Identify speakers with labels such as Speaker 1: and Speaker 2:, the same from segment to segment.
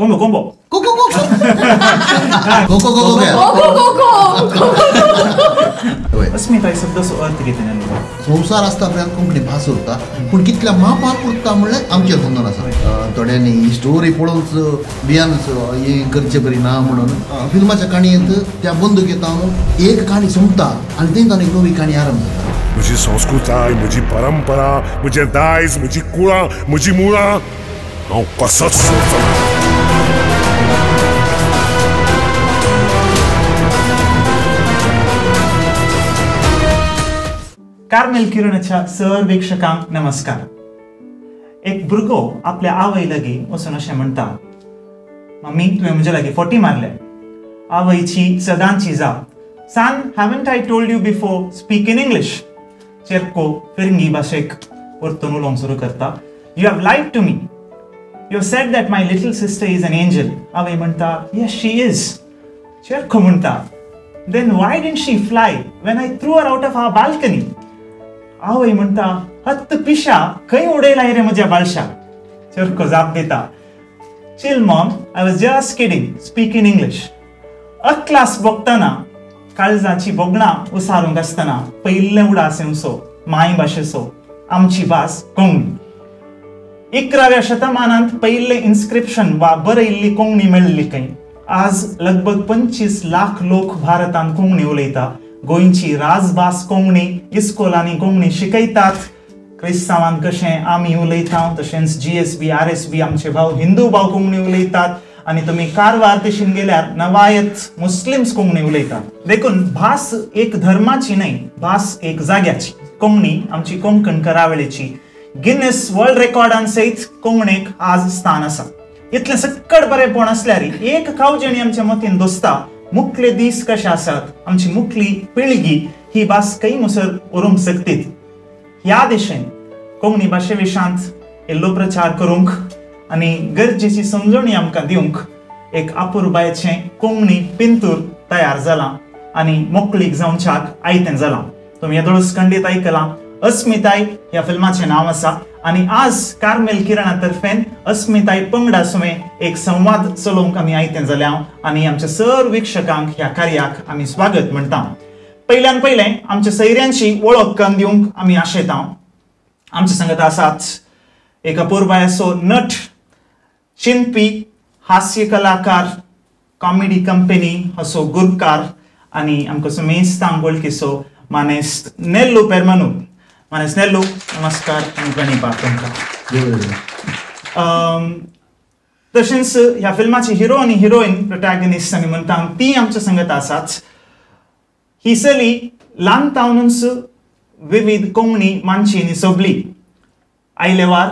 Speaker 1: Combo combo
Speaker 2: go go go go go go
Speaker 3: go go go go.
Speaker 1: अस्मिताय शब्दाचो अर्थ कितें न्हू?
Speaker 2: संवसार आसता पर्यंत कोंकणी भास उरता, पूण कितल्या मापार उरता म्हणल्यार आमचेर बंधन आसा. थोड्यांनी ही स्टोरी पळोवनच भियानच हें करचें बरी ना म्हणून फिल्माच्या काणयेंत त्या बंदुकेंत एक काणी सोंपता आनी थंय ताणें एक नवी काणी आरंभ जाता.
Speaker 4: म्हजी संस्कृताय, म्हजी परंपरा, म्हजें दायज, म्हजी कुळां, म्हजी मुळां हांव कसोच सोडचो ना.
Speaker 1: कार्मेल किरणाच्या सर वीक्षकांक नमस्कार. एक भुरगो आपल्या आवय लागीं वचून अशें म्हणटा, मम्मी तुवें म्हज्या लागीं फोटी मारले. आवयची सदांची जाप, son haven't I told you before, speak in English. चेरको फिरंगी भाशेक परतून उलोवंक सुरू करता, you have lied to me, you have said that my little sister is an angel. आवय म्हणटा, येस she is. चेरको म्हणटा, then why didn't she fly when I threw her out of our balcony. आवय म्हणटा, हत्त पिशा खंय उडयलाय रे म्हज्या बाळशा. चेरको जाप दिता, chill mom, I was just kidding, speak in English. अक्लास भोगतना काळजाची भोगणां उसारूंक आसतना पयिल्लें उडास येवचो माय भाशेचो, आमची भास कोंकणी. 11व्या शतमानांत पयिल्लें इन्स्क्रिप्शन वा बरयिल्ली कोंकणी मेळिल्ली खंय. आज लगभग 25 लाख लोक भारतांत कोंकणी उलयता. गोंयची राजभास कोंकणी, इस्कोलांनी कोंकणी शिकयतात. क्रिस्तांवान कशें आमी उलयता तशेंच GSB RSB आमचे भाव हिंदू भाव कोंकणी उलयतात आनी तुमी कारवार देशीन गेल्यार नवायत मुस्लिम्स कोंकणी उलयतात. देखून भास एक धर्माची न्हय, भास एक जाग्याची. कोंकणी आमची कोंकण करावळीची. गिनीस वर्ल्ड रेकॉर्डान सयत कोंकणीक आज स्थान आसा. इतलें सक्कड बरेंपण आसल्यार एक खावजेणी आमच्या मतीन दोसता, मुखले दीस कशे आसात, आमची मुखली पिळगी ही भास खंय मुसर उरूंक शकतीत. ह्या दिशेन कोंकणी भाशे विशांत इल्लो प्रचार करूंक आनी गरजेची समजणी आमकां दिवंक एक अपुरबायेचें कोंकणी पिंतूर तयार जालां आनी मोकळीक जावच्याक आयतें जालां. तुमी येदोळच खंडीत आयकलां, अस्मिताय ह्या फिल्माचें नांव आसा आनी आज कार्मेल किरणा तर्फेन अस्मिताय पंगडा सुमें एक संवाद चलोवंक आमी आयतें जाल्या आनी आमच्या सर वीक्षकांक ह्या कार्याक आमी स्वागत म्हणटा. पयल्यान पयलें आमच्या सैऱ्यांची वळख करून दिवंक आमी आशेता. आमच्या संगत आसात एक अपुरबायेचो नट, चिंतपी, हास्य कलाकार, कॉमेडी कंपनी असो गुरकार आनी आमकां सुमेस्तांक वळखीचो मानेस्त नेल्लू पेरमनूर. मानेस्त नेल्लू, नमस्कार आनी गणिपा तुमकां. तशेंच ह्या फिल्माची हिरो आनी हिरोईन प्रोटॅगनिस्ट आमी म्हणटा ती आमच्या संगत आसात. ही चली ल्हान तावनूच विविध कोंकणी मानशी सोबली. आयले वार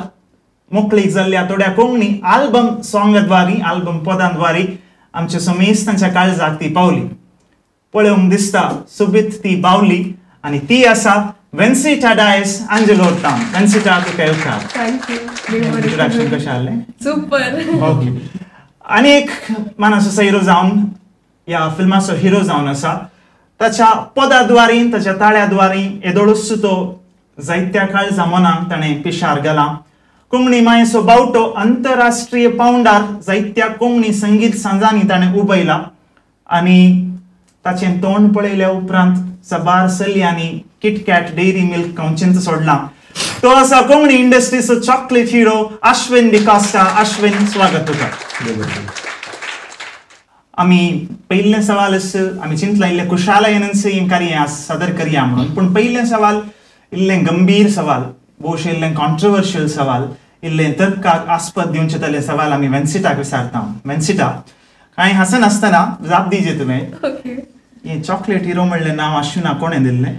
Speaker 1: मोकळीक जाल्ल्या थोड्या कोंकणी आल्बम सॉंगाद्वारी, आल्बम पदांद्वारी आमच्या समेस्तांच्या काळजाक ती पावली. पळोवंक दिसता सोबीत ती बावली आनी ती आसा वेन्सिटा डायस आंजेलो टावन. वेन्सिटा, तुका येवकार.
Speaker 3: Thank you.
Speaker 1: Introduction कशें आहलें?
Speaker 3: सुपर.
Speaker 1: ओके. आनी एक मानाचो हिरो जावन ह्या फिल्माचो हिरो जावन आसा. ताच्या पदाद्वारी, ताच्या ताळ्याद्वारी येदोळूच तो जायत्या काळजा मनांक ताणें पिशार घाला. कोंकणी मायेचो बावटो आंतरराष्ट्रीय पावंडार जायत्या कोंकणी संगीत सांजांनी ताणें उबयला आनी ताचें तोंड पळयल्या उपरांत साबार चलयांनी किटकॅट डेअरी मिल्क खावचेंच सोडलां. तो आसा कोंकणी इंडस्ट्रीचो चॉकलेट हिरो अश्विन डिकॉस्टा. अश्विन, स्वागत तुका. आमी पयलें सवाल आमी चिंतलां इल्लें खुशालयेनच हें कार्य सादर करया म्हणून, पूण पयलें सवाल इल्लें गंभीर सवाल, भोवशें इल्लें कॉन्ट्रोवर्शियल सवाल, इल्लें तर्काक आस्पद दिवचें तलें सवाल आमी वेन्सिटाक विचारता. वेन्सिटा, कांय हांसनासतना जाप दिजे तुवें. हें चॉकलेट हिरो म्हणलें नांव अश्विना कोणें दिल्लें?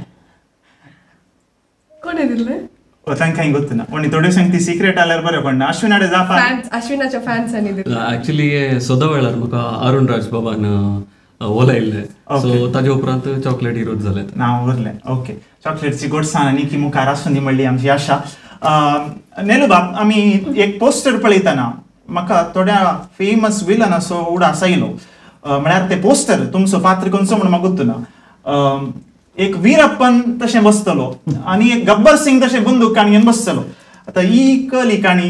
Speaker 3: कोणें दिल्लें?
Speaker 1: तांकां गोत्त ना, आनी थोड्यो सांग ती सिक्रेट आल्यार बरें पडना. अश्विनाडे जाप
Speaker 3: अश्विनाच्या फॅन्सांनी दिल्लें.
Speaker 5: एक्चुअली हे सोदा वेळार म्हाका अरुण राज बाबान ओलायिल्लें, सो ताजे उपरांत चॉकलेट हिरोज जालें
Speaker 1: नांव उरलें. ओके, चॉकलेटची गोडसाण आनी की मुखार आसूं दी म्हणली आमची आशा. नेलू बाब, आमी एक पोस्टर पळयतना म्हाका थोड्या फेमस विलनाचो उडास आयलो. म्हळ्यार ते पोस्टर तुमचो पात्र खंयचो म्हूण म्हाका गोत्तू ना. एक वीरप्पन तशें बसतलो आनी एक गब्बर सिंग तशें बंदूक काणयेन बसतलो. आतां ही कली काणी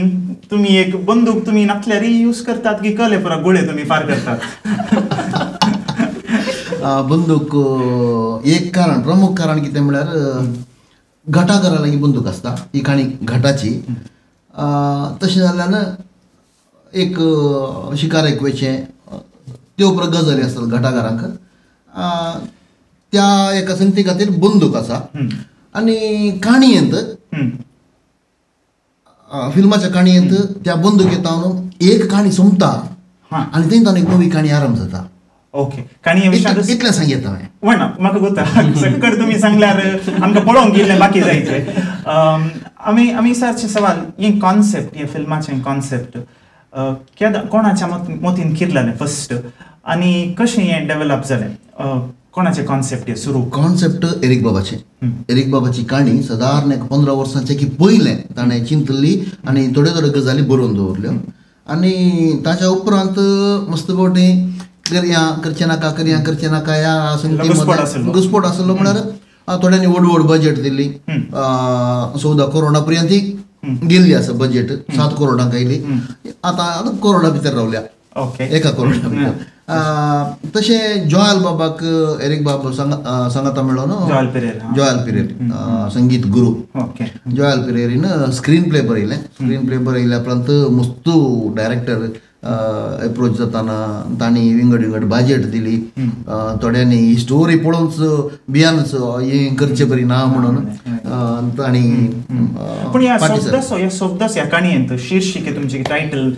Speaker 1: तुम्ही एक बंदूक तुम्ही नातल्यार यूज करतात की कले पुरा गोळे तुम्ही फार करतात?
Speaker 2: बंदूक एक कारण, प्रमुख कारण कितें म्हळ्यार घटाघरा लागीं बंदूक आसता, ही काणी घटाची. तशें जाल्ल्यान एक शिकारेक वयचें त्यो गजाली आसतात घटाघरांक, त्या एका संगती खातीर बंदूक आसा. आनी काणयेंत, फिल्माच्या काणयेंत त्या बंदुकेंत हांव एक काणी सोंपता आनी थंय ताणें एक नवी काणी आरंभ जाता.
Speaker 1: ओके, काणी
Speaker 2: इतलें सांगता हांवें.
Speaker 1: वणा म्हाका गोता सकट तुमी सांगल्यार आमकां पळोवंक गेल्लें बाकी जायचे. आमी आमी सारचें सवाल, हें कॉन्सेप्ट, हें फिल्माचें कॉन्सेप्ट केदा कोणाच्या मोतीन किरलें फर्स्ट आनी कशें हें डेवलप जालें? कोणाचें कॉन्सेप्ट हें सुरू?
Speaker 2: Concept Eric बाबाचें. एरीक बाबाची काणी सादारण एक 15 वर्सांचे की पयलें ताणें चिंतली आनी थोड्यो थोड्यो गजाली बरोवन दवरल्यो आनी ताच्या उपरांत मस्त फावटी करया करचें नाका, करया करचें नाका ह्या संगती घुस्पोट आसलो. म्हळ्यार थोड्यांनी व्हड व्हड बजेट दिली, 14 करोडा पर्यंत गेल्ली आसा बजेट, 7 करोडांक आयली, आतां आतां करोडा भितर रावल्या, 1 करोडा भितर. तशें जॉयल बाबाक एरीक बाब सांगाता मेळ्ळो न्हू, जॉयल पिरेर संगीत गुरू, जॉयल पिरेरीन स्क्रीन प्ले बरयलें. स्क्रीन प्ले बरयल्या उपरांत मस्तू डायरेक्टर एप्रोच जाताना तांणी विंगड विंगड बजेट दिली. थोड्यांनी ही स्टोरी पळोवनच भियानच हें करचें बरी ना म्हणून तांणी.
Speaker 1: पूण ह्या शब्दाचो, ह्या शब्दाचो ह्या काणयेंत शीर्षिके तुमची टायटल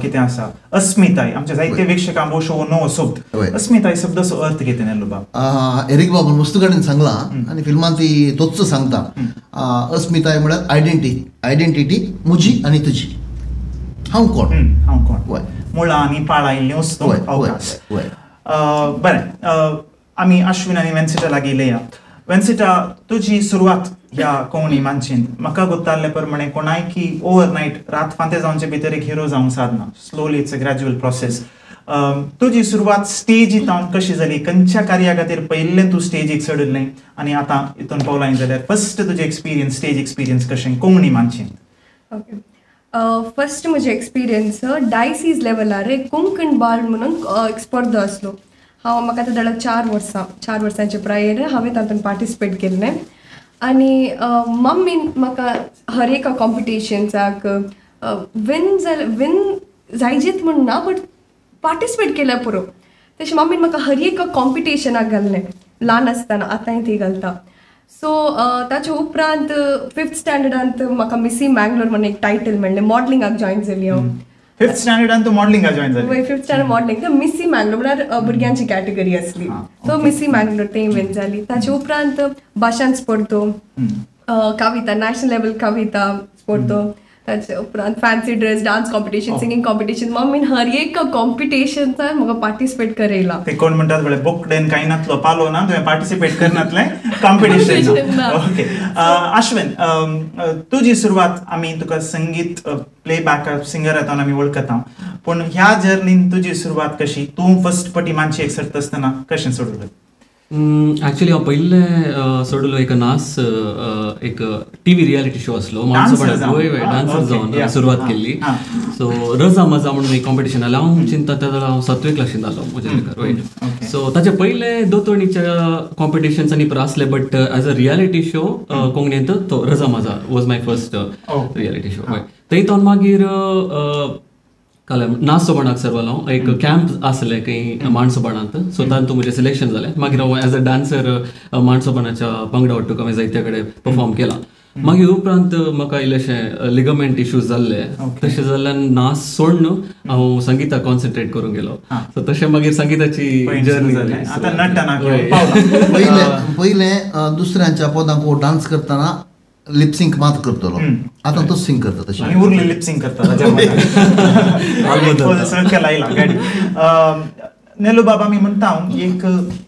Speaker 1: कितें आसा अस्मिताय, आमच्या जायते प्रेक्षकांक भोवशो हो नवो शब्द अस्मिताय शब्दाचो अर्थ कितें नेल्लो बाब?
Speaker 2: एरीक बाबान मस्त कडेन सांगलां आनी फिल्मान ती तोच सांगता. अस्मिताय म्हळ्यार आयडेंटिटी, आयडेंटिटी म्हजी आनी तुजी, हांव कोण,
Speaker 1: हांव कोण, मुळां आनी पाळां इल्लीं वस्तू अवकाश. बरें, आमी अश्विन आनी वेन्सिटा लागीं येया. वेन्सिटा, तुजी सुरवात ह्या कोंकणी मानचेन म्हाका गोत्ताल्ले प्रमाणे कोणाय की ओवरनायट रात फांते जावचे भितर एक हिरो जावंक सादना, slowly it's a gradual process. तुजी सुरवात स्टेजीत हांव कशी जाली, खंयच्या कार्या खातीर पयलें तूं स्टेजीक चडिल्लें आनी आतां हितून पावलां जाल्यार फर्स्ट तुजें एक्सपिरियन्स, स्टेज एक्सपिरियन्स कशें कोंकणी मानचेन?
Speaker 3: ओके, फर्स्ट म्हजें एक्सपिरियन्स डायसीज लेवलार एक कोंकण बाल म्हणून एक स्पर्धा आसलो. हांव म्हाका आतां जाल्यार 4 वर्सां, 4 वर्सांचे प्रायेर हांवें तातूंत पार्टिसिपेट केल्लें. आनी मम्मीन म्हाका हर एका कॉम्पिटिशन्साक विन जाल्यार विन जायजीत म्हूण ना, बट पार्टिसिपेट केल्यार पुरो. तशें मम्मीन म्हाका हर एका कॉम्पिटिशनाक घाल्लें ल्हान आसतना, आतांय ती घालता. सो ताचे उपरांत 5th स्टँडर्डांत म्हाका मिसी मँगलोर म्हणून एक टायटल मेळ्ळें, मॉडलिंगाक जॉयन जाली हांव.
Speaker 1: 5th स्टँडर्डांत तूं मॉडलिंगाक जॉयन जाली?
Speaker 3: वय, 5th standard modelling, मिसी मँगलोर म्हळ्यार भुरग्यांची कॅटेगरी आसली, सो मिसी मँगलोर तें विन जाली. ताचे उपरांत भाशण स्पर्धो, कविता, नॅशनल लेवल कविता स्पर्धो, ताचे उपरांत fancy dress, dance competition, singing competition, मम्मीन हर एक कॉम्पिटिशनान म्हाका पार्टिसिपेट करयला.
Speaker 1: ते कोण म्हणटात पळय बोकडेन कांय नातलो पालो ना, तुवें पार्टिसिपेट करनातलें कॉम्पिटिशन. ओके अश्विन, तुजी सुरवात आमी तुका संगीत प्लेबॅक सिंगर आतां आमी वळखता, पूण ह्या जर्नीन तुजी सुरवात कशी? तूं फर्स्ट पटी मानशी एक सरता आसतना कशें सोडलें?
Speaker 5: एक्चुअली हांव पयलें सोडलो एक नाच, एक टीव्ही रियलिटी शो आसलो, डान्सर जावन सुरवात केल्ली. सो रजा मजा म्हणून एक कॉम्पिटिशन आलें. हांव चिंता त्या जाल्यार हांव 7वे क्लासीन जालो म्हज्या लेखार, रायट. सो ताचे पयले दोतोणीच्या कॉम्पिटिशन्स आनी आसले, but as a reality show कोंकणींत तो Raja Maja was my first reality show. थंय तो मागीर नाच सोबाणाक सरवालो हांव, एक कॅम्प आसले खंय माणसोबाणांत, सो तातूंत म्हजें सिलेक्शन जालें. मागीर हांव एज अ डान्सर माणसोबाणाच्या पंगडा वट्टूक हांवें जायत्या कडेन परफॉर्म केला. मागीर उपरांत म्हाका इल्लेशे लिगमेंट इश्यूज जाल्ले, तशें जाल्ल्यान नाच सोडून हांव संगीताक कॉन्सन्ट्रेट करूंक गेलो. सो तशें मागीर संगीताची जर्नी.
Speaker 2: पयलें दुसऱ्यांच्या पदांक डान्स करतना लिपसिंक मात करतलो, आतां तो सिंक करता तशें
Speaker 1: आनी उरले लिपसिंक करता. लायला गाडी. नेलू बाबा, आमी म्हणटा एक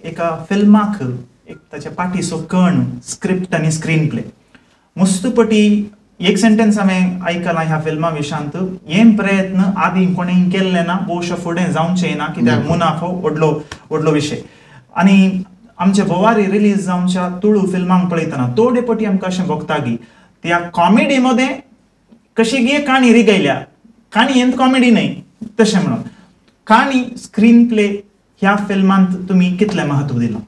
Speaker 1: एका फिल्माक एक ताच्या पाटीचो कण, स्क्रिप्ट आनी स्क्रीन प्ले. मुस्तुपटी एक सेंटेन्स हांवें आयकलां ह्या फिल्मा विशांत, हे प्रयत्न आदीं कोणें केल्ले ना, भोवशा फुडें जावचें ना, कित्याक मुनाफो व्हडलो व्हडलो विशय. आनी आमचे भोवारी रिलीज जावच्या तुळू फिल्मांक पळयतना थोडे पटी आमकां अशें भोगता की त्या कॉमेडी मदें कशी गे काणी रिगयल्या, काणयेंत कॉमेडी न्हय तशें म्हणून काणी स्क्रीन प्ले ह्या फिल्मांत तुमी कितलें महत्व दिलां?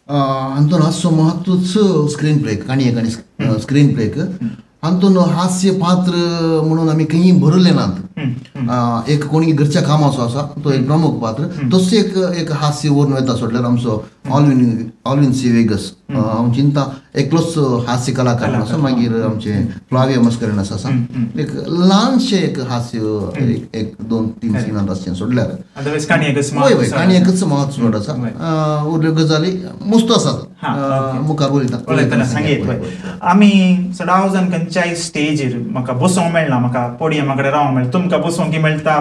Speaker 2: हातूंत हास्य महत्वच स्क्रीन प्लेक काणयेक आनी स्क्रीन प्लेक हातूंत हास्य पात्र म्हणून आमी खंय भरले नात. एक कोणी घरच्या कामाचो आसा तो एक प्रमुख पात्र, तसो एक एक हास्य व्हरून वता सोडल्यार आमचो ऑलविन ऑलविन सी वेगस हांव चिंता एकलोच हास्य कलाकार आसा. मागीर आमचे फ्लाविया मस्करेनस आसा, एक ल्हानशें एक हास्य एक एक दोन तीन सिनांत आसचें सोडल्यार वय वय काणयेकच महत्व चड आसा. उरल्यो गजाली मस्त आसात मुखार उलयता
Speaker 1: सांगीत. आमी सदांच जाण खंयच्याय स्टेजीर म्हाका बसोंक मेळना, म्हाका पोडियमा कडेन रावंक मेळटा, तुमकां बसोंक मेळटा,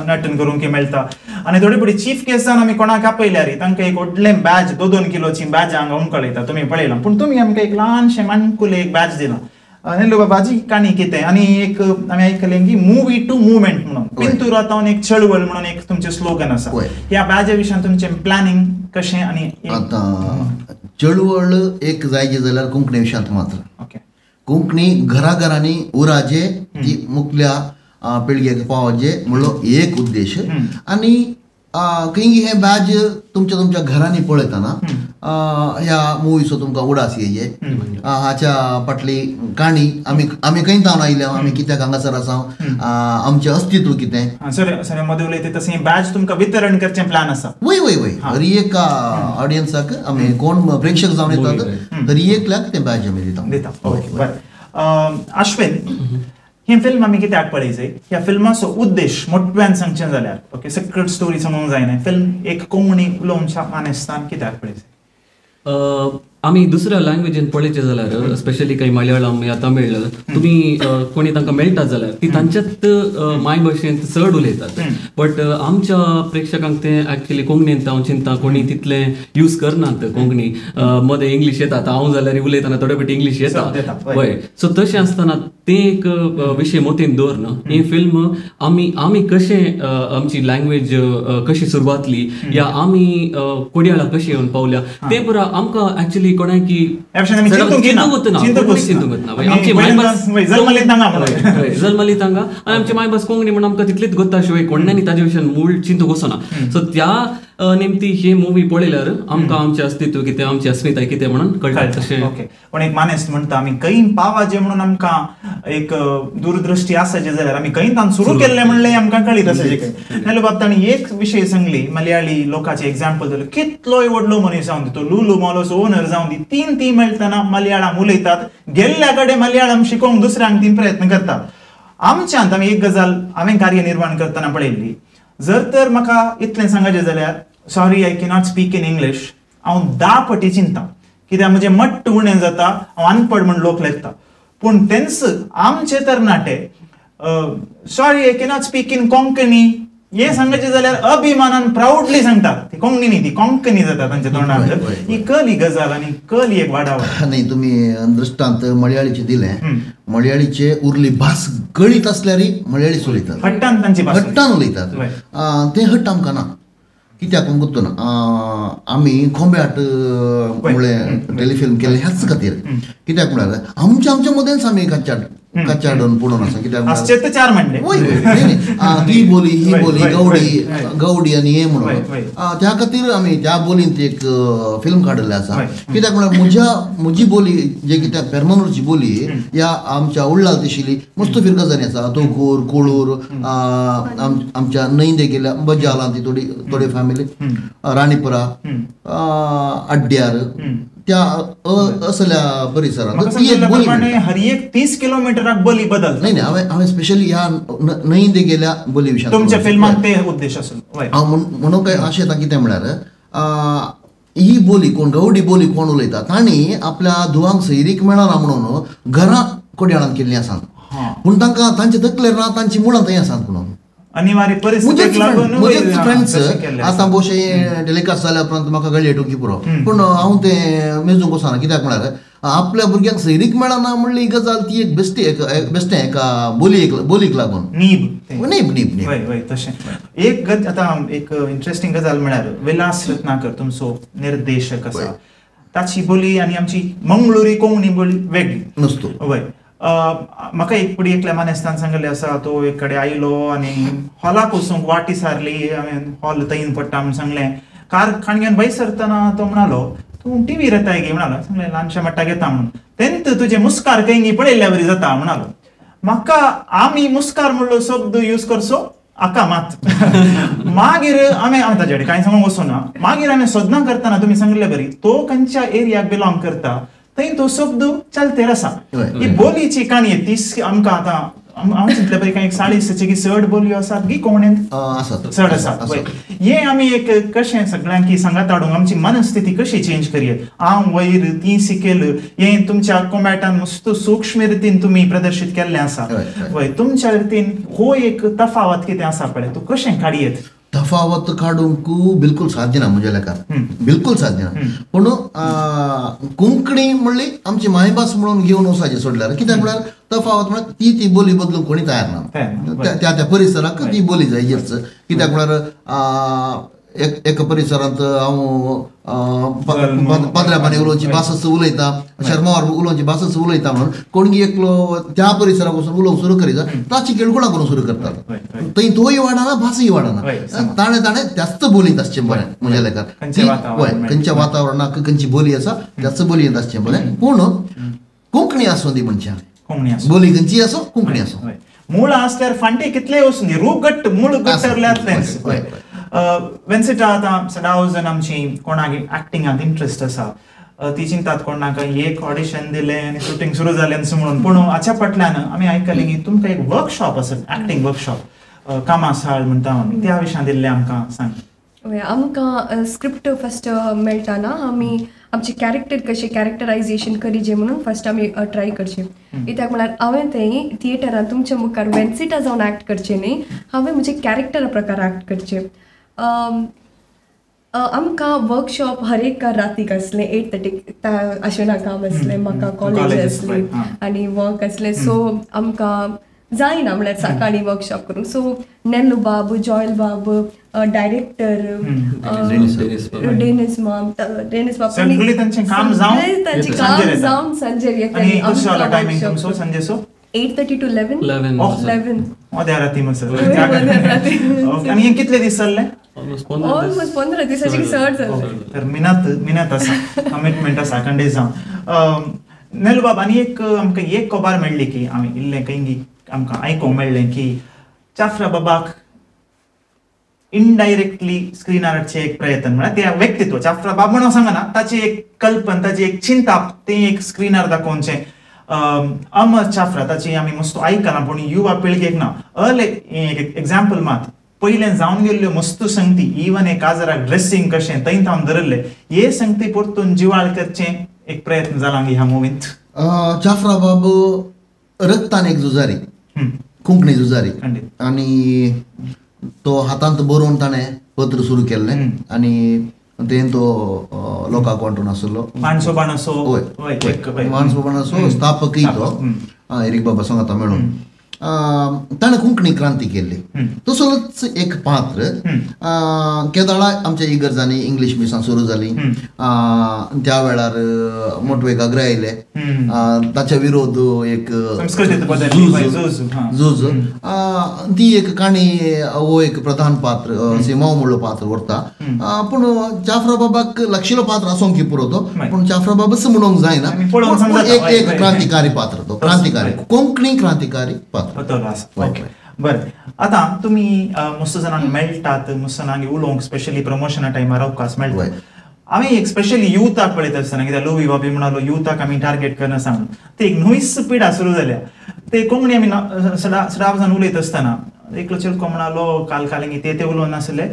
Speaker 1: नटन करूंक मेळटा. आनी थोडी थोडी चीफ गेस्टान आमी कोणाक आपयल्यार तांकां एक व्हडलें बॅज 2-2 किलोची बॅज हांगा उमकळयता, तुमी पळयलां. पूण तुमी आमकां एक ल्हानशें माणकुलें एक बॅज दिलां. हॅलो बाबाजी काणी कितें? आनी एक आमी आयकलें की मुवी टू मुवमेंट म्हणून पिंतुरा तावन एक चळवळ म्हणून एक तुमचें स्लोगन आसा. ह्या बॅजा विशयान तुमचें प्लॅनिंग कशें? आनी
Speaker 2: आतां चळवळ एक जायची जाल्यार कोंकणी विशयांत मात्र
Speaker 1: ओके
Speaker 2: कोंकणी घराघरांनी उराजे ती मुखल्या पिळगेक पावचे म्हणलो एक उद्देश. आनी खंय हे बॅज तुमच्या तुमच्या घरांनी पळयतना ह्या मुवीचो तुमकां उडास येये, हाच्या फाटली काणी आमी आमी खंय तावन आयल्या, आमी कित्याक हांगासर आसा, आमचें अस्तित्व कितें.
Speaker 1: सर मदीं उलयता तशें बॅज तुमकां वितरण करचें प्लॅन आसा?
Speaker 2: वय वय वय हर एका ऑडियन्साक आमी कोण प्रेक्षक जावन येतात तरी एकल्याक तें बॅज आमी दिता
Speaker 1: दिता. ओके बरें. अश्विन, ही फिल्म आमी कित्याक पळयची? ह्या फिल्माचो उद्देश मोठ्यान सांगचें जाल्यार ओके सकट स्टोरी सांगूंक जायना, फिल्म एक कोंकणी उलोवच्या मानेस्तान कित्याक पळयची?
Speaker 5: आमी दुसऱ्या लँग्वेजीन पळयचें जाल्यार स्पेशली काही मलयाळम या तमिळ तुमी कोणी तांकां मेळटा जाल्यार ती तांच्याच मायभाशेंत चड उलयतात. बट आमच्या प्रेक्षकांक तें एक्चुअली कोंकणींत हांव चिंता कोणी तितलें यूज करनात कोंकणी, मदें इंग्लीश येता. आतां हांव जाल्यार उलयतना थोडे फावटी इंग्लीश येता वय. सो तशें आसतना तें एक विशय मतींत दवरन ही फिल्म आमी आमी कशें आमची लँग्वेज कशी सुरवातली या आमी कोडयाळा कशी येवन पावल्या तें पुरा आमकां एक्चुअली कोणाकी आमची मायभास जल्मली तांगा आनी आमची मायभास कोंकणी म्हणून आमकां तितलीच गोत्ता शिवाय कोणानी ताजे विशयान मूळ चिंतूंक वचना. सो त्या निमती ही मुवी पळयल्यार आमकां आमचें अस्तित्व कितें, आमची अस्मिताय कितें म्हणून कळटा. तशें
Speaker 1: ओके. पण एक मानेस्त म्हणटा आमी खंय पावाचें म्हणून आमकां एक दूरदृष्टी आसाची जाल्यार आमी खंय तान सुरू केल्लें म्हणलें आमकां कळीत आसाचें खंय. नाल्यार बाब ताणें एक विशय सांगली मलयाळी लोकांचे एग्जाम्पल दिलें, कितलोय व्हडलो मनीस जावन दी, तो लुलू मॉलाचो ओनर जावन दी, तीन ती मेळटना मलयाळम उलयतात, गेल्ल्या कडेन मलयाळम शिकोवंक दुसऱ्यांक ती प्रयत्न करतात. आमच्यांत आमी एक गजाल हांवें कार्य निर्माण करतना पळयल्ली, जर तर म्हाका इतलें सांगचें जाल्यार sorry I cannot speak in English, हांव 10 पटी चिंता कित्याक म्हजें मट्ट उणें जाता, हांव अनपड म्हण लोक लेखता. पूण तेंच आमचे तरणाटे sorry I cannot speak in Konkani हें सांगचें जाल्यार अभिमानान प्रावडली सांगतात, ती कोंकणी न्ही ती कोंकणी जाता तांच्या तोंडांत. ही कली गजाल आनी कली एक वाडावळ.
Speaker 2: न्ही तुमी दृश्टांत मलयाळीचे दिलें, मलयाळीचे उरली भास कळीत आसल्यार मलयाळीच उलयतात,
Speaker 1: हट्टान तांची भास
Speaker 2: हट्टान उलयतात. तें हट्ट आमकां ना, कित्याक म्हूण ना आमी खोंब्याट म्हळें टेलिफिल्म केलें ह्याच खातीर. कित्याक म्हळ्यार आमच्या आमच्या मदेंच आमी कच्चाड कच्चाडून पडून आसा. कित्याक
Speaker 1: चार म्हणले
Speaker 2: ती बोली ही बोली गवडी गवडी आनी हें म्हणून त्या खातीर आमी त्या बोलींत एक फिल्म काडिल्लें आसा. कित्याक म्हळ्यार म्हज्या म्हजी बोली जे कित्याक पेरमनूरची बोली ह्या आमच्या उल्लाल तिशिली मस्त फिरगजांनी आसा, तोकूर कोळूर आमच्या न्हंयदे गेल्या बजालां ती थोडी थोडी फॅमिली राणीपुरा अड्ड्यार त्या असल्या परिसरांत
Speaker 1: हर एक 30 किलोमीटराक बोली बदल.
Speaker 2: नाही नाही हांवें स्पेशली ह्या न्हंयदे गेल्या बोली विशयान
Speaker 1: तुमच्या फिल्मांत ते उद्देश आसलो.
Speaker 2: हांव म्हणून काय अशें येता कितें म्हळ्यार ही बोली कोण गवडी बोली कोण उलयता तांणी आपल्या धुवांक सैरीक मेळना म्हणून घरां कोडयाळांत केल्लीं आसात, पूण तांकां तांचे तकलेर ना, तांची मुळां थंय आसात म्हणून
Speaker 1: अनिवार्य परिस्थितीक लागून
Speaker 2: म्हजेच फ्रेंड्स आतां भोवशे टेलिकास्ट जाल्या उपरांत म्हाका गळये टोकी पुरो, पूण हांव तें मेजूंक वचना. कित्याक म्हळ्यार आपल्या भुरग्यांक सैरीक मेळना म्हणली गजाल ती एक बेश्टी एक बेश्टें एका बोलयेक बोलीक लागून
Speaker 1: नीब
Speaker 2: नीब नीब नीब
Speaker 1: वय वय तशें एक आतां एक इंट्रस्टींग गजाल म्हळ्यार विलास रत्नाकर तुमचो निर्देशक आसा, ताची बोली आनी आमची मंगळुरी कोंकणी बोली वेगळी
Speaker 2: नसतो.
Speaker 1: वय म्हाका एक पुडी एकल्या मानेस्तान सांगले आसा तो एक कडेन आयलो आनी हॉलाक वचूंक वाटी सारली हांवें हॉल थंय पडटा म्हूण सांगलें कार खाण घेवन भायर सरतना तो म्हणालो तूं टिवीर येताय गे म्हणालो सांगलें ल्हानशा मट्टाक येता म्हणून तेंत तुजें मुस्कार खंय पळयल्ल्या वरी जाता म्हणालो म्हाका आमी मुस्कार म्हणलो शब्द यूज करचो आका मात मागीर आमी हांवें ताजे कडेन कांय सांगूंक वचूना मागीर हांवें सोदना करतना तुमी सांगिल्ले बरी तो खंयच्या एरियाक बिलोंग करता थंय तो शब्द चलतेर आसा ही बोलीची काणी तीस आमकां आतां हांव चिंतले पळय कांय 40 की चड बोलयो आसात की कोंकणींत चड आसात हे आमी एक कशें सगळ्यांक सांगात हाडूंक आमची मनस्थिती कशी चेंज करयेत हांव वयर ती शिकेल हें तुमच्या कोमॅटान मस्त सूक्ष्म रितीन तुमी प्रदर्शीत केल्लें आसा वय तुमच्या रितीन हो एक तफावत कितें आसा पळय तूं कशें काडयेत
Speaker 2: तफावत काडूंक बिलकुल साध्य ना म्हज्या लेखान बिलकुल साध्य ना पूण कोंकणी म्हणली आमची मायभास म्हणून घेवन वचपाचें सोडल्यार कित्याक म्हळ्यार तफावत म्हळ्यार ती ती बोली बदलूंक कोणी तयार ना त्या त्या परिसराक ती बोली जाय कित्याक म्हळ्यार एका परिसरांत हांव पाद्र्या पाणी उलोवची भासच उलयता शर्मावर उलोवची भासच उलयता म्हणून कोणगी एकलो त्या परिसराक वचून उलोवंक सुरू करीत ताची केळकुळां करूंक सुरू करतात थंय तोय वाडना भासय वाडना ताणें ताणें त्याच बोलींत आसचें बरें म्हज्या लेखान खंयच्या वातावरणाक खंयची बोली आसा त्याच बोलयेंत आसचें बरें पूण कोंकणी आसूं दी मनशान बोली खंयची आसूं कोंकणी आसूं
Speaker 1: मूळ आसल्यार फांटे कितलेय वचूं दी रूप घट्ट मूळ घट्ट उरल्यातलेंच वेन्सिटा आतां सदांच जाण आमची कोणाक एक्टिंगांत इंट्रस्ट आसा ती चिंतात कोणाक एक ऑडिशन दिलें आनी शुटींग सुरू जालें म्हणून पूण हाच्या फाटल्यान आमी आयकलें की तुमकां एक वर्कशॉप आसा एक्टींग वर्कशॉप कामासाळ म्हणटा आमी त्या विशयान दिल्लें आमकां सांग
Speaker 3: आमकां स्क्रिप्ट फस्ट मेळटा ना आमी आमचे कॅरेक्टर कशें कॅरेक्टरायजेशन करीजे म्हणून फस्ट आमी ट्राय करचें कित्याक म्हळ्यार हांवें थंय थिएटरान तुमच्या मुखार वेन्सिटा जावन एक्ट करचें न्ही हांवें म्हजे कॅरेक्टरा प्रकार एक्ट करचें आमकां वर्कशॉप हर एक रातीक आसलें 8:30 अशें ना काम आसलें म्हाका कॉलेज आसली आनी वर्क आसलें सो आमकां जायना म्हळ्यार सकाळीं वर्कशॉप करूंक सो नेल्लू बाब जॉयल बाब डायरेक्टर डेनिस माम डेनिस बाब
Speaker 1: तांचें काम
Speaker 3: जावन सांजेर 8:30 to 11 11
Speaker 1: मध्या राती मसर आनी कितले दीस चल्ले
Speaker 3: ऑलमोस्ट 15 दिसाची चड जालें
Speaker 1: तर मिनत मिनत आसा कमिटमेंट आसा खंडीत जावन नेलू बाब आनी एक आमकां एक खबर मेळ्ळी की आमी इल्लें खंय आमकां आयकूंक मेळ्ळें की चाफ्रा बाबाक इनडायरेक्टली स्क्रिनार हाडचें एक प्रयत्न म्हळ्यार त्या व्यक्तित्व चाफ्रा बाब म्हणून सांगना ताची एक कल्पना ताची एक चिंताप तें एक स्क्रिनार दाखोवचें अमर चाफ्रा ताची आमी मस्त आयकलां पूण युवा पिळगेक ना अर्ले एक एग्जाम्पल मात पयलें जावन गेल्ल्यो मस्त संगती इवन एक काजराक ड्रेसिंग कशें थंय थावन धरिल्लें हे संगती परतून जिवाळ करचें एक प्रयत्न जाला ह्या मुवींत
Speaker 2: चाफ्रा बाब रक्तान एक झुजारी कोंकणी झुजारी आनी तो हातांत बरोवन ताणें पत्र सुरू केल्लें आनी तें तो लोकांक वांटून आसलो
Speaker 1: माणसो
Speaker 2: हय माणसो बाणासो स्थापकय तो एरीक बाबा सांगता मेळून ताणें कोंकणी क्रांती केल्ली तसोच एक पात्र केदळा आमच्या इगर्जांनी इंग्लीश मिसां सुरू जाली त्या वेळार मोटवे घागरे आयले ताच्या विरोध एक झूज ती एक काणी हो एक प्रधान पात्र सिमांव म्हणलो पात्र व्हरता पूण चाफ्रा बाबाक लागशिल्लो पात्र आसूंक पुरो तो पूण चाफ्रा बाबाच म्हणूंक जायना एक एक क्रांतिकारी पात्र तो क्रांतिकारी कोंकणी क्रांतिकारी पात्र
Speaker 1: ओके बरें आतां तुमी मस्त जाणांक मेळटात मस्त जाणांक उलोवंक स्पेशली प्रमोशना टायमार अवकाश मेळटा आमी एक स्पेशली युथाक पळयता आसतना कित्याक लोवी बाबी म्हणालो युथाक आमी टार्गेट करना सांगून ते एक न्हूच पिडा सुरू जाल्या ते कोंकणी आमी सदां जाण उलयत आसतना एकलो चेडको म्हणालो काल काल ते उलोवन नासले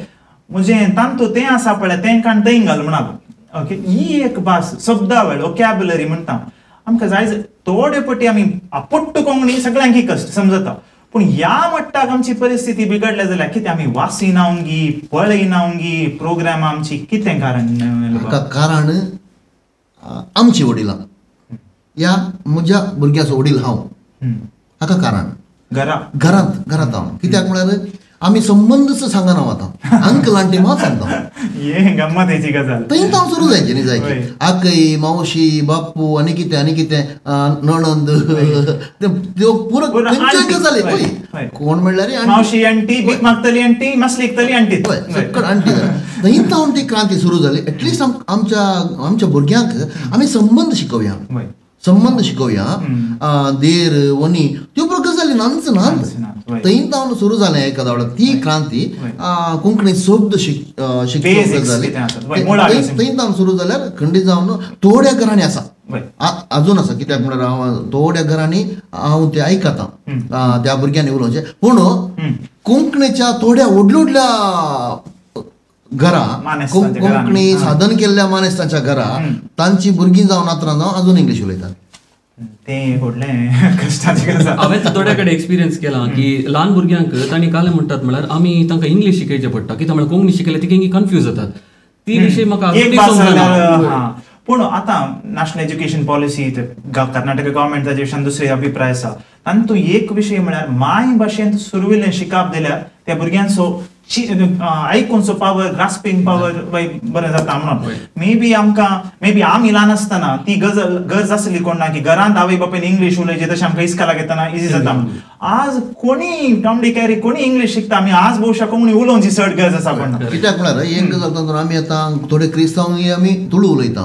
Speaker 1: म्हजें तांतू तें आसा पळय तें काण थंय घाल म्हणालो ओके ही एक भास शब्दावळ वोकॅबुलरी म्हणटा आमकां जाय थोडे पटी आमी आपोट्ट कोंकणी सगळ्यांक कश्ट समजता पूण ह्या मट्टाक आमची परिस्थिती बिगडल्या जाल्यार कितें आमी वासिनावंगी पळयनावंगी प्रोग्राम आमची कितें कारण
Speaker 2: कारण आमची वडिलां ह्या म्हज्या भुरग्याचो वडील हांव हाका कारण घरांत घरांत हांव कित्याक म्हळ्यार आमी संबंदच सांगना आतां अंकल आंटी मात सांगता
Speaker 1: हे गम्मत हेची गजाल
Speaker 2: थंय हांव सुरू जायची न्ही जायची आकय मावशी बाप्पू आनी कितें आनी कितें नणंद त्यो पुरो खंयच्योय गजाली पळय कोण म्हणल्यार
Speaker 1: मावशी आंटी भीक मागतली आंटी मासली विकतली आंटी
Speaker 2: हय सकळ आंटी थंय जावन ती क्रांती सुरू जाली. एटलिस्ट आमच्या आमच्या भुरग्यांक आमी संबंद शिकोवया संबंद शिकोवया देर वनी त्यो पुरो गजाली नाच नाच थंय जावन सुरू जालें एका दावडा ती क्रांती कोंकणी शब्द शिकची गजाली थंय जावन सुरू जाल्यार खंडीत जावन थोड्या घरांनी आसा अजून आसा कित्याक म्हळ्यार हांव थोड्या घरांनी हांव ते आयकता त्या भुरग्यांनी उलोवचें पूण कोंकणीच्या थोड्या व्हडल्या व्हडल्या घरा कोंकणी साधन केल्ल्या मानेस्तांच्या घरा तांची भुरगीं जावन नातरां जावन अजून इंग्लीश उलयतात.
Speaker 1: ते व्हडलें कश्टाचें गजाल.
Speaker 5: हांवें थोड्या कडेन एक्सपिरियन्स केला की ल्हान भुरग्यांक तांणी कालें म्हणटात म्हळ्यार आमी तांकां इंग्लीश शिकयचें पडटा कित्याक म्हळ्यार कोंकणी शिकयल्यार ती कन्फ्यूज जातात ती विशय म्हाका समजना.
Speaker 1: पूण आतां नॅशनल एज्युकेशन पॉलिसी कर्नाटक गव्हर्मेंटाच्या विशयान दुसरे अभिप्राय आसा तातूंत एक विशय म्हळ्यार माय भाशेंत सुरवेलें शिकप दिल्यार त्या भुरग्यांचो आयकुनचो पावर ग्रास्पिंग पावर बरें जाता म्हणून मे बी आमकां मे बी आमी ल्हान आसतना ती गजल गरज आसली कोण ना की घरांत आवय बापायन इंग्लीश उलयची तशें आमकां इस्कालाक येतना इजी जाता. आज कोणी टॉम डिक हॅरी कोणी इंग्लीश शिकता आमी आज भोवशा कोंकणी उलोवची चड गरज आसा कोण ना.
Speaker 2: कित्याक म्हळ्यार एक गजाल तातूंत आमी आतां थोडे क्रिस्तांव आमी तुळू उलयता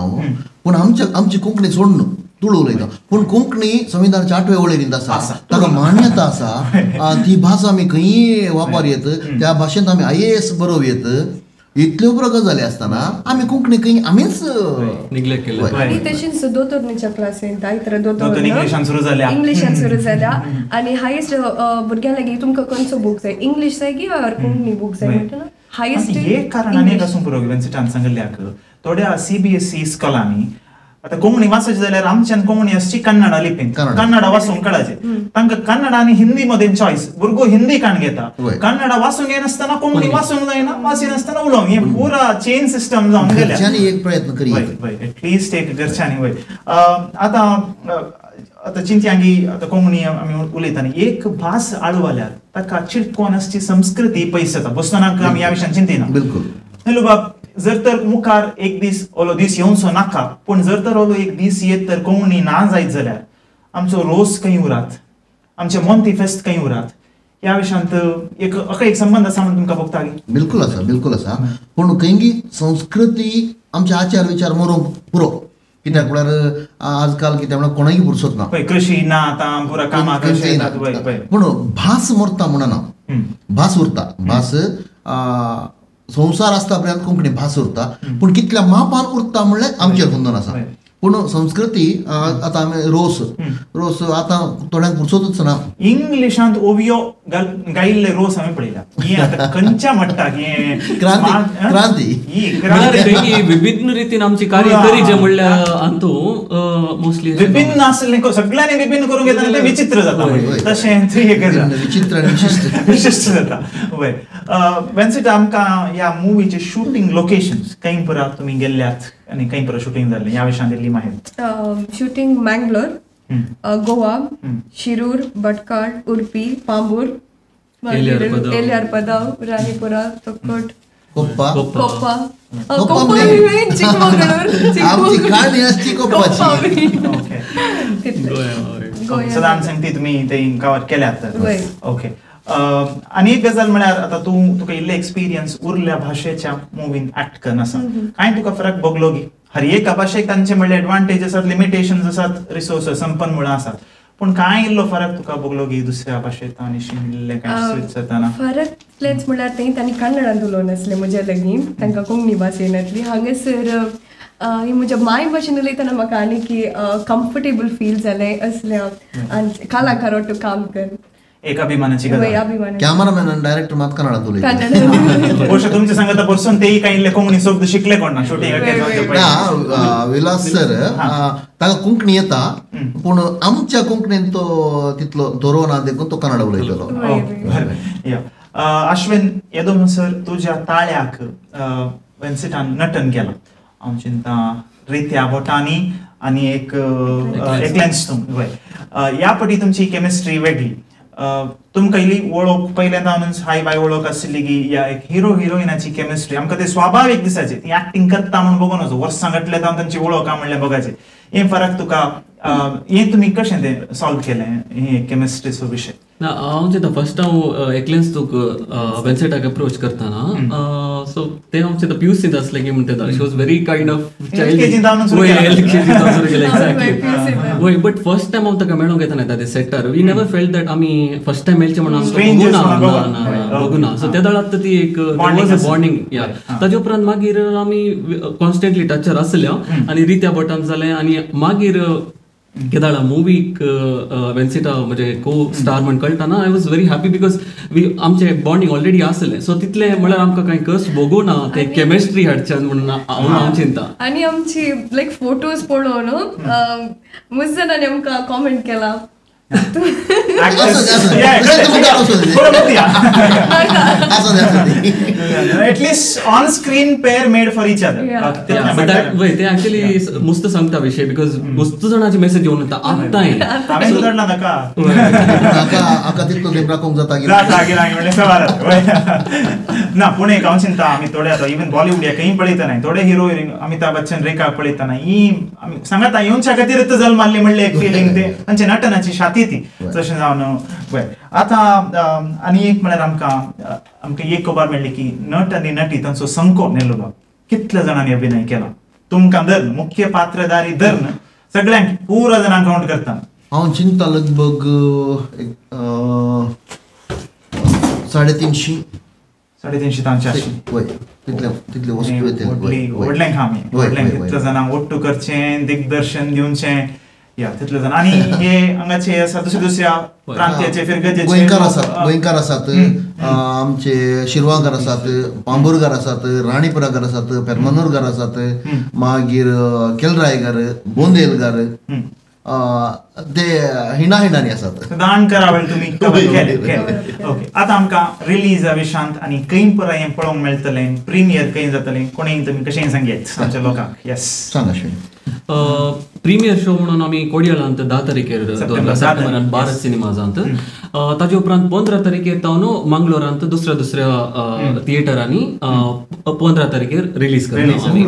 Speaker 2: पूण आमच्या आमची कोंकणी सोडून तुळू उलयता पूण कोंकणी संविधानाच्या 8व्या वळेरींत आसा ताका मान्यता आसा ती भास आमी खंयी वापर येत त्या भाशेंत आमी IAS बरोवं येत इतल्यो पुरो गजाली आसतना आमी कोंकणी खंय आमीच
Speaker 5: निग्लेक्ट केले.
Speaker 3: आनी तशेंच दोतोरणीच्या क्लासींत आयतर दोतोर
Speaker 1: इंग्लिशान सुरू जाल्या
Speaker 3: इंग्लिशान सुरू जाल्या आनी हायेस्ट भुरग्यां लागीं तुमकां खंयचो बूक जाय इंग्लीश जाय की कोंकणी बूक जाय म्हणटा हायेस्ट.
Speaker 1: एक कारण आनी एक आसूंक पुरो वेन्सिटान सांगिल्ल्याक थोड्या CBSE इस्कॉलांनी आतां कोंकणी वाचची जाल्यार आमच्यान कोंकणी आसची कन्नडा लिपीन कन्नडा वाचूंक कळाचे तांकां कन्नडा आनी हिंदी मदें चॉयस भुरगो हिंदी काण घेता कन्नडा वाचूंक येनासतना कोंकणी वाचूंक जायना वाचिनासतना उलोवंक हें पुरा चेन सिस्टम जावन गेल्या.
Speaker 2: घरच्यांनी एक प्रयत्न करी
Speaker 1: एटलिस्ट एक घरच्यांनी वय. आतां आतां चिंतयांगी आतां कोंकणी आमी उलयता न्ही एक भास आळवाल्यार ताका चिटकोन आसची संस्कृती पयस जाता बसतनाक आमी ह्या विशयान चिंतिना.
Speaker 2: बिलकुल
Speaker 1: हॅलो बाब जर तर मुखार एक दीस ओलो दीस येवचो नाका पूण जर तर ओलो एक दीस येत तर कोंकणी ना जायत जाल्यार आमचो रोस खंय उरात आमचें मोंती फेस्त खंय उरात ह्या विशयांत एक अका एक संबंद आसा म्हणून तुमकां भोगता की?
Speaker 2: बिलकुल आसा बिलकुल आसा पूण खंयगी संस्कृती आमचे आचार विचार मरोवंक पुरो कित्याक म्हळ्यार आजकाल कितें म्हळ्यार कोणाकय पुरसत ना
Speaker 1: कृशी ना आतां पुरा कामाक
Speaker 2: पूण भास मरता म्हणना भास उरता भास संवसार आसता पर्यंत कोंकणी भास उरता पूण कितल्या मापान उरता म्हणल्यार आमचेर बंधन आसा. पूण संस्कृती आतां आमी रोस रोस आतां थोड्यांक पुरसतूच ना.
Speaker 1: इंग्लिशांत ओवियो गायिल्ले रोस आमी पळयला हे आतां खंयच्या म्हणटा हे
Speaker 2: क्रांती क्रांती
Speaker 5: विभिन्न रितीन आमची कार्य करीचे म्हणल्यार अंतू मोस्टली
Speaker 1: विभिन्न आसलें सगळ्यांनी विभिन्न करूंक येता तें विचित्र जाता तशें
Speaker 2: विचित्र आनी विशिश्ट
Speaker 1: विशिश्ट जाता. वय वेन्सिटा आमकां ह्या मुवीचे शुटींग लोकेशन्स खंय पुरा तुमी गेल्ल्यात आनी खंय पुरा शुटींग जाल्लें ह्या विशयान दिल्ली माहिती.
Speaker 3: शूटिंग मँगलोर गोवा शिरूर भटकाळ उडपी पांबूर एलियार पदाव राणीपुरा तोक्कोट
Speaker 2: कोप्पा
Speaker 3: कोप्पा कोप्पा चिकमंगळूर
Speaker 1: सदांच सांगती तुमी ते कवर केल्यात तर ओके. आनी एक गजाल म्हळ्यार आतां तूं तुका इल्ले एक्सपिरियन्स उरल्या भाशेच्या मुवीन एक्ट करना कांय तुका फरक भोगलो की हर एका भाशेक तांचे म्हणल्यार एडवांटेज आसात लिमिटेशन्स आसात रिसोर्सेस संपन्न आसात पूण कांय इल्लो फरक तुका भोगलो की दुसऱ्या भाशेंत आनी शिमिल्लें कांय स्विच जाताना?
Speaker 3: फरक इतलेंच म्हळ्यार तें तांणी कन्नडांत उलोवन आसलें म्हज्या लागीं तांकां कोंकणी भास येनासली हांगासर ही म्हज्या माय भाशेन उलयतना म्हाका आनी की कम्फर्टेबल फील जालें असलें आनी कलाकार वाटो काम कर
Speaker 1: एक अभिमानाची गजाल.
Speaker 2: कॅमेरामॅन आनी डायरेक्टर मात कन्नडांत उलयता.
Speaker 1: बहुशा तुमचे सांगता बसून तेय कांय इल्ले कोंकणी शब्द शिकले कोण ना शुटींग
Speaker 2: ना. विलास सर ताका कोंकणी येता पूण आमच्या कोंकणीन तो तितलो दरो ना देखून तो कन्नडा उलयतलो.
Speaker 1: अश्विन येदो सर तुज्या ताळ्याक वेन्सिटान नटन केलां हांव चिंता रित्या बोटांनी आनी एक एकल्यान तूं वय ह्या पटी तुमची केमिस्ट्री वेगळी. तुमकां इल्ली वळख पयल्यांदा हाय बाय वळख आशिल्ली की या एक हिरो हिरोइनाची केमिस्ट्री आमकां ते स्वाभावीक दिसाचे ती एक्टिंग करता म्हणून बघून वचो वर्सां घातल्या जावन तांची वळख म्हणल्यार बघाचे हे फरक तुका हे तुमी कशें तें सॉल्व केलें हे केमिस्ट्रीचो विशय?
Speaker 5: ना हांव चिंता फर्स्ट हांव एकलेंच तुका वेन्सेटाक अप्रोच करतना सो ते हांव चिंता पी यू सींत आसलें की म्हणटा she was very kind of child exactly वय बट फर्स्ट टायम हांव ताका मेळोंक येतना ते सेटार we never felt that आमी फर्स्ट टायम मेळचे म्हणून आमकां बघूना सो त्या वेळार ती एक बॉन्डिंग या ताजे उपरांत मागीर आमी कॉन्स्टंटली टचार आसले आनी रित्या बोटान जालें आनी मागीर केदाळा मुवीक वेन्सिटा म्हणजे को स्टार म्हण कळटा I was very happy because we आमचे बॉन्डिंग ऑलरेडी आसलें सो तितलें म्हळ्यार आमकां कांय कस भोगू ना ते केमिस्ट्री हाडच्यान म्हणून हांव चिंता.
Speaker 3: आनी आमची लायक फोटोज पळोवन मुज जाणांनी आमकां कॉमेंट केला
Speaker 1: At least on screen pair made for each other.
Speaker 5: Yeah, but that way they actually मुस्त सांगता विषय because मुस्त जणांची मेसेज येवन येता आतांय
Speaker 1: हांवें सुदारला नाका
Speaker 2: नाका आका तितलो तेंप राखूंक जाता
Speaker 1: म्हणलें सवाल ना पूण एक हांव चिंता आमी थोडे आतां इवन बॉलिवूड खंय पळयतना थोडे हिरो अमिताभ बच्चन रेखा पळयतना ही आमी सांगता येवच्या खातीर जल्माल्ली म्हणलें एक फिलींग ते तांच्या नटनाची शाती ती तशें जावन बरें आतां आनी एक म्हळ्यार आमकां आमकां एक खबर मेळ्ळी की नट आनी नटी तांचो संको नेल्लो बाब कितल्या जाणांनी अभिनय केला तुमकां धरून मुख्य पात्रधारी धरून सगळ्यांक पुरा जाणांक कावंट करता?
Speaker 2: हांव चिंता लगभग 350
Speaker 1: 350 तांचे
Speaker 2: वय तितले तितले वस्तू
Speaker 1: व्हडलें काम व्हडलें तितल्या जाणांक ओट्टू करचें दिग्दर्शन दिवचें या तितले जाण आनी हे हांगाचे आसा दुसऱ्या दुसऱ्या प्रांत्याचे फिरगजेचे
Speaker 2: गोंयकार आसात गोंयकार आसात आमचे शिरवांकार आसात पांबुरकार आसात राणीपुराकार आसात पेरमानूरकार आसात मागीर केलरायकार बोंदेलकार ते हिणा हिणांनी आसात
Speaker 1: दान करावेल तुमी ओके आतां आमकां रिलीजा विशांत आनी खंय पुराय हें पळोवंक मेळटलें प्रिमियर खंय जातलें कोणें तुमी कशें सांगयत आमच्या लोकांक? येस
Speaker 2: सांग अश्विन.
Speaker 5: प्रीमियर शो म्हणून आमी कोडियाळांत 10 तारखेर दवरला सप्टेंबरान भारत सिनेमाजांत ताजे उपरांत 15 तारखेर तावन मंगलोरांत दुसऱ्या दुसऱ्या थिएटरांनी 15 तारखेर रिलीज करता आमी.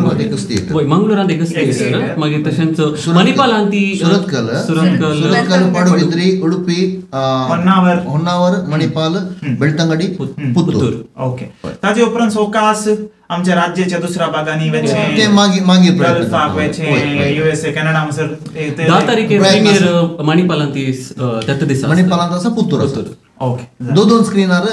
Speaker 5: वय मंगलोरांत एकच थिएटर मागीर तशेंच मणिपालांत ती
Speaker 2: सुरतकल पडुबिद्री उडुपी होन्नावर मणिपाल बेलतंगडी पुत्तूर.
Speaker 1: ओके ताजे उपरांत सोकास आमच्या राज्याच्या दुसऱ्या भागांनी
Speaker 2: वचें मागीर
Speaker 1: गल्फाक वचें युएसए कॅनडा हांगासर
Speaker 5: 10 तारखेर प्रीमियर मणिपालांत त्याच दिसा
Speaker 2: मणिपालांत आसा पुत्तूर आसा.
Speaker 1: ओके
Speaker 2: दोन दोन स्क्रिनार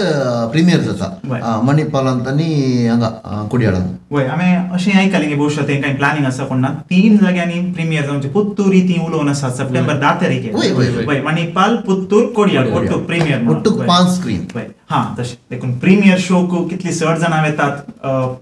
Speaker 2: प्रीमियर जाता मणिपालांत आनी हांगा कोडियाळांत.
Speaker 1: वय आमी अशें आयकलें की भविष्यात तें कांय प्लॅनिंग आसा कोण ना 3 जाग्यांनी प्रीमियर जावचें पुत्तूर ती उलोवन आसा सप्टेंबर 10 तारखेर. वय मणिपाल पुत्तूर कोडियाळ ಒಟ್ಟು प्रीमियर
Speaker 2: ಒಟ್ಟು 5 स्क्रीन.
Speaker 1: वय हां तशें देखून प्रीमियर शोक कितली चड जाणां येतात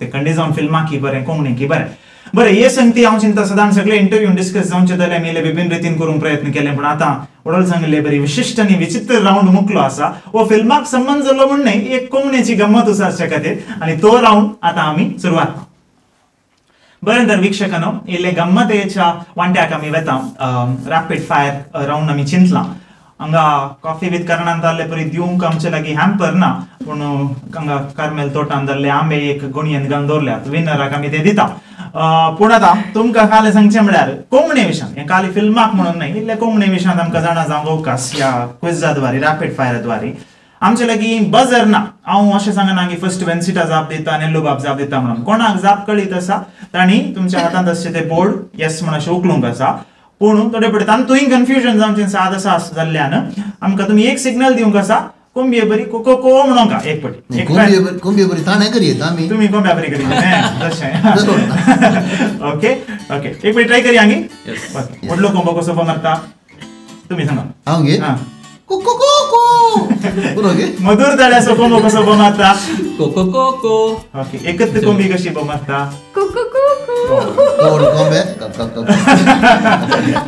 Speaker 1: ते खंडे जावन फिल्मां की बरें कोंकणी की बरें बरें हे संगती हांव चिंता सदांच सगळे इंटरव्यू डिस्कस जावचे जाल्यार आमी विभिन्न रितीन करूंक प्रयत्न केले पूण आतां वडोल सांगिल्ले बरी विशिश्ट आनी विचित्र रावंड मुकलो आसा हो फिल्माक संबंद जालो म्हूण न्हय एक कोंकणीची गम्मत आसा खातीर आनी तो रावंड आतां आमी सुरवात. बरें तर वीक्षकांनो इल्ले गम्मतेच्या वांट्याक आमी वेता रॅपीड फायर रावंड आमी चिंतला हांगा कॉफी विथ करणान जाल्ले परी दिवंक आमचे लागीं हॅम्पर ना पूण हांगा कार्मेल तोटान जाल्ले आंबे एक गोणयेन घालून दवरल्यात विनराक आमी ते दिता. पूण आतां तुमकां काल सांगचें म्हळ्यार कोंकणी विशयांत हें काली फिल्माक म्हणून न्हय इल्लें कोंकणी विशयांत आमकां जाणा जावंक अवकाश ह्या क्विजाद्वारे रॅपीड फायराद्वारे आमचे लागीं बजर ना. हांव अशें सांगना की फर्स्ट वेन्सिटा जाप दिता नेल्लू बाब जाप दिता म्हणून कोणाक जाप कळीत आसा तांणी तुमच्या हातांत आसचें तें बोर्ड येस म्हण अशें उखलूंक आसा पूण थोडे पळय तातूंय कन्फ्युजन जावचें साद आसा जाल्ल्यान आमकां तुमी एक सिग्नल दिवंक आसा कोंबये बरी को को म्हणोंका एक पटी
Speaker 2: कोंबये बरी ताणें करयेत आमी
Speaker 1: तुमी कोंब्या बरी करी तशें. ओके ओके एक पटी ट्राय करी आंगी व्हडलो कोंबो कसो मारता तुमी सांगा.
Speaker 2: हांव गे को को को
Speaker 1: मधुर जाल्यार कोंबो कसो मारता
Speaker 5: को को को को.
Speaker 1: ओके एकच कोंबी कशी मारता
Speaker 3: को को को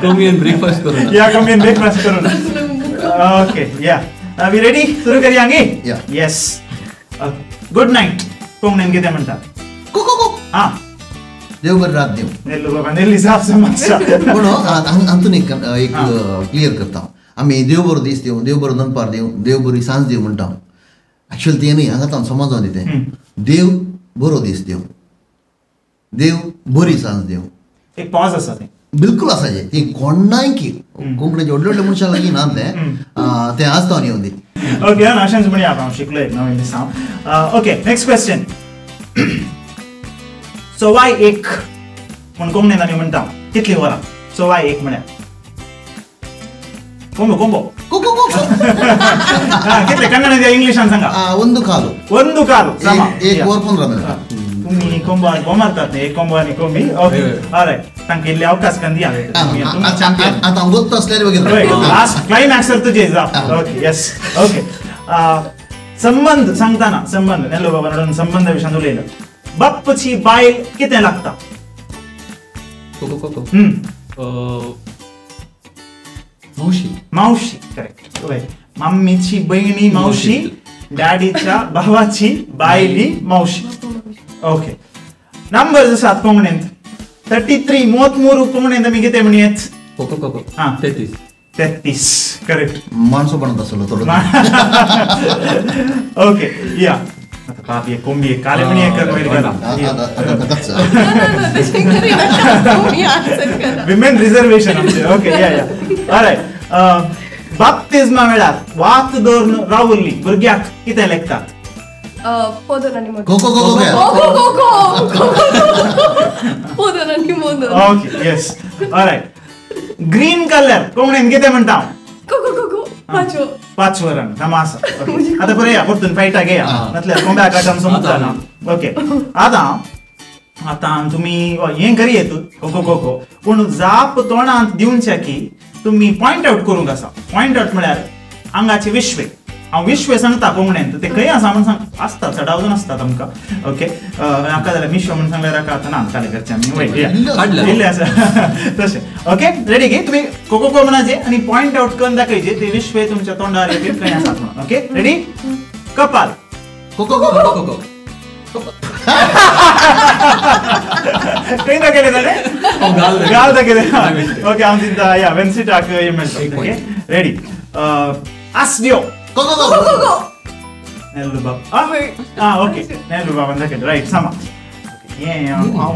Speaker 5: कोंबयेन ब्रेकफास्ट करून
Speaker 1: या कोंबयेन ब्रेकफास्ट करून. ओके या we ready सुरू करूया गे? येस. गुड नाईट कोंकणीन कितें म्हणटात?
Speaker 2: को को को.
Speaker 1: हां
Speaker 2: देव बरी रात दिवं.
Speaker 1: नेल्लू बाबा नेल्ली साप समज.
Speaker 2: पूण हातून एक क्लियर करता आमी देव बरो दीस दिवं, देव बरो दनपार दिवं, देव बरी सांज दिवं म्हणटा. एक्चुअली तें न्ही, हांगा समाजान दी तें देव बरो दीस दिवं, देव बरी सांज दिवं.
Speaker 1: एक पॉज आसा तें
Speaker 2: बिलकुल आसा जें ती कोणाय की कोंकणीचे व्हडले व्हडले मनशां लागीं ना तें तें आसता येवन दी.
Speaker 1: ओके, अशेंच म्हणया, हांव शिकलो एक नवें दिसा. Okay, next question. 1:15 म्हूण कोंकणीन आमी म्हणटा, कितली वरां? 1:15 म्हळ्यार कोंबो कोंबो कितले? कन्नड इंग्लिशान सांगा.
Speaker 2: 1:15.
Speaker 1: 1:15.
Speaker 2: 1 वर 15 मिनटां.
Speaker 1: तुम्ही कोंबो मारतात न्ही, एक कोंबो आनी कोंबी. ओके, ऑलराइट, तांकां इल्ले अवकाश करून दिया.
Speaker 2: आतां गोत्त आसल्यार वगैरे
Speaker 1: लास्ट क्लायमॅक्सर तुजे जाप. ओके, येस. ओके, संबंध सांगताना, संबंध नेलो बाबा नडून संबंध विशयान उलयलो. बाप्पची बायल कितें लागता?
Speaker 5: कोको मावशी.
Speaker 1: मावशी, करेक्ट. मम्मीची बहिणी मावशी, डॅडीच्या भावाची बायली मावशी. ओके, नंबर आसात कोंकणींत 33. 33 कोंकणींत आमी कितें म्हणयेत?
Speaker 5: कोको 33.
Speaker 1: 33, करेक्ट.
Speaker 2: माणसो बनत आसलो थोडो.
Speaker 1: ओके, या आता पाप एक कोंबी एक काले म्हणी एक वयर गेला. विमेन रिझर्वेशन आमचे. ओके, या या, ऑलराइट. बाप्तिज्मा वेळार वात दवरून रावल्ली भुरग्याक कितें लेखतात?
Speaker 2: कोको कोको
Speaker 1: okay, yes, alright. Green colour कोंकणीन कितें म्हणटा? पाचवो रंग तमासा. आतां पळया परतून फायटा घेया, म्हटल्यार कोंब्या काटान समजता ना. ओके, आतां आतां तुमी हें करयेत कोको कोको, पूण जाप तोंडांत दिवच्या की तुमी पॉयंट आवट करूंक आसा. पॉयंट आवट म्हळ्यार आंगाचे विश्वे. हांव विश्वे सांगता कोंकणींत, ते खंय आसा म्हूण सांग आसता, चडावून आसता तांकां. ओके, नाका जाल्यार मिश्व म्हूण सांगल्यार नाका, आतां ना काले घरचे आमी वयर आसा तशें. ओके, रेडी गे? तुमी कोको को म्हणाचे आनी पॉयंट आवट करून दाखयचे ते विश्वे तुमच्या तोंडार येवपी खंय आसात म्हणून. Okay, ready? कपाल.
Speaker 2: कोको कोको कोको.
Speaker 1: खंय दाखयलें ताणें? गाल दाखयलें. ओके, हांव चिंता या वेन्सिटाक हें मेळटा. Okay, ready? आसड्यो.
Speaker 2: कोको कोको.
Speaker 1: नेल्लू बाब. ओके, नेल्लू बाबान दाखयलें. रायट, सामा. हें हांव